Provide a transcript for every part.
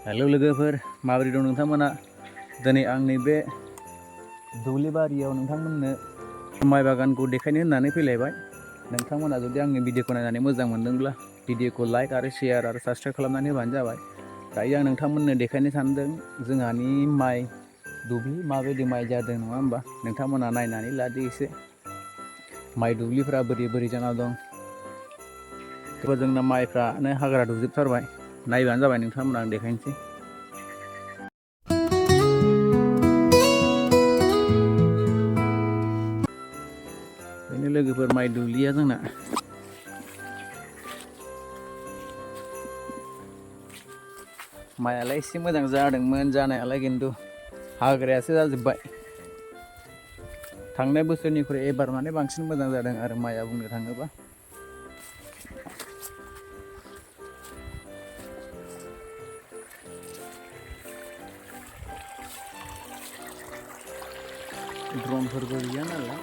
Hello लोगोफोर माबोरै दं नोंथांमोना दिनै आंनि बे दुब्लि बारियाव नोंथांमोननो माइ बागानखौ देखायनो होननानै फैलायबाय। नोंथांमोना जुदि आंनि भिडिअखौ नायनानै मोजां मोनदोंब्ला भिडिअखौ लाइक आरो शेयार आरो साबस्क्राइब खालामनानै होबानो जाबाय। दायो आं नोंथांमोननो देखायनो सानदों जोंहानि माइ दुब्लि माबायदि माइ जादों नङा होमबा। नोंथांमोना नायनानै लादो एसे माइ दुब्लिफोरा बोरै बोरै जाना दं। जोंना माइफ्रानो हाग्रा दुजोबथारबाय, नायबानो जाबाय नोंथांमोना आं देखायनोसै। बेनो लोगोफोर माइ दुब्लिया जोंना। माइयालाय एसे मोजां जादोंमोन जानायालाय, खिन्थु हाग्रायासो जाजोब्बाय। थांनाय बोसोरनिख्रुइ एबार माने बांसिन मोजां जादों आरो माइया बुंनो थाङोबा। ड्रनफोरबो गैया नालाय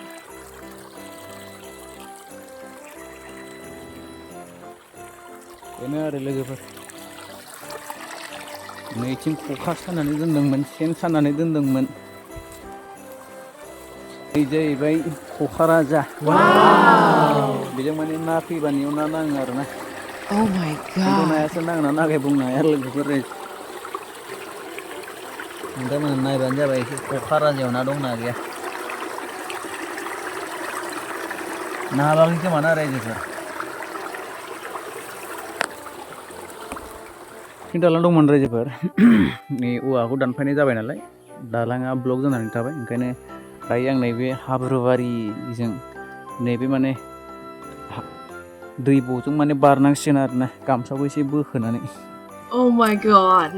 बेनो आरो लोगोफोर। नैथिं खखा सानानै दोनदोंमोन, सेन सानानै दोनदोंमोन। बे जाहैबाय खखा राजा। बेजों माने ना फैबा नेयाव ना नाङो आरो ना। खिन्थु नायासो नांना नाङाखै बुंनो हाया लोगोफोर। नोंथांमोना नायबानो जाबाय एसे खखा राजायाव ना दंना गैया। ना हाबाखै खोमा ना रायजोफोर। दालां दंमोन रायजोफोर। नै औवाखौ दानफायनाय जाबाय नालाय दालाङा ब्लक जानानै थाबाय। ओंखायनो दायो आं नैबे हाब्रुबारिजों नैबे माने दैब'जों माने बारनांसिगोन आरो ना, गामसाखौ एसे बोखोनानै। Oh my god.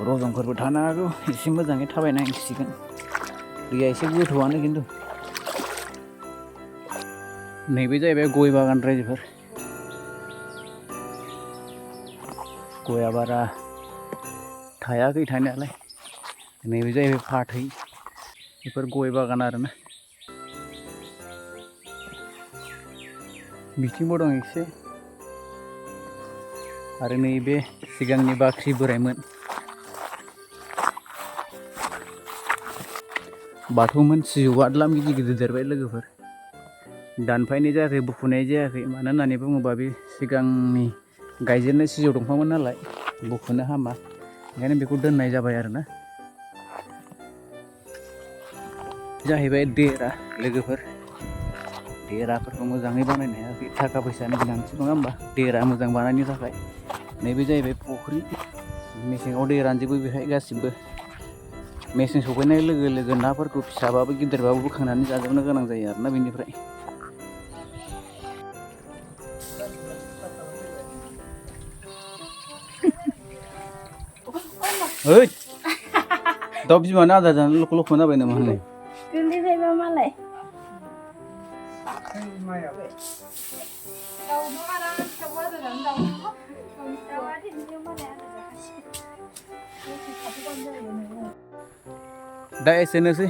रजंफोरबो थानो हागौ, एसे मोजाङै थाबायनांसिगोन। दैया एसे गोथौआनो खिन्थु। नैबे जाहैबाय गय बागान रायजोफोर। गया बारा थायाखै थानायालाय। नैबे जाहैबाय फाथै, बेफोर गय बागान आरोना। बिथिंबो दं एसे। आरो नैबे सिगांनि बाख्रि बोरायमोन, बाथौमोन सिजौआ द्लाम गिदिर गिदिर देरबाय लोगोफोर। दानफायनाय जायाखै, बुखुनाय जायाखै। मानो होननानै बुङोबा बे सिगांनि गायजेननाय सिजौ दंफांमोन नालाय, बुखुनो हामा। ओंखायनो बेखौ दोननाय जाबाय आरोना। जाहैबाय देरा लोगोफोर। देराफोरखौ मोजाङै बानायनो हायाखै, थाखा फैसानि गोनांथि नङा होमबा देरा मोजां बानायनो थाखाय। नैबे जाहैबाय फुख्रि। मेसेङाव दै रानजोबो बेहाय गासिबो। मेसें सफैनाय लोगो लोगो नाफोरखौ फिसाबाबो गिदिरबाबो बोखांनानै जाजोबनो गोनां जायो आरोना बेनिफ्राय। ओइ दाउ बिमानो आदार जानो लख' लख' जाबाय नामा होनो? गोरलैबायबा मालाय। दा एसेनोसै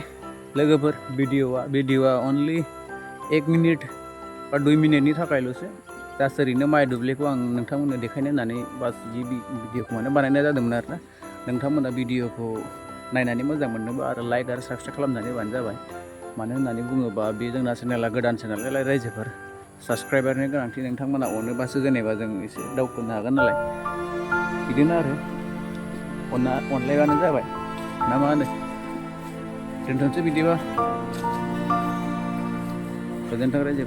लोगोफोर भिडिअआ अनलि 1 मिनिट बा 2 मिनिटनि थाखायल'सो। जास्ट ओरैनो माइ दुब्लिखौ आं नोंथांमोननो देखायनो होननानै बास जि भिडिअखौ माने बानायनाय जादोंमोन आरोना। नोंथांमोना भिडिअखौ नायनानै मोजां मोनोबा आरो लाइक आरो साबस्क्राइब खालामनानै होबानो जाबाय। मानो होननानै बुङोबा बे जोंना चेनेला गोदान चेनेल नालाय रायजोफोर। साबस्क्राइबारनि गोनांथि, नोंथांमोना अनोबासो जेनेबा जों एसे दावखोनो हागोन नालाय। बिदिनो आरो अनलायबानो जाबाय ना मा होनो? दोनथ'नोसै बिदिबा। गोजोन्थों रायजो।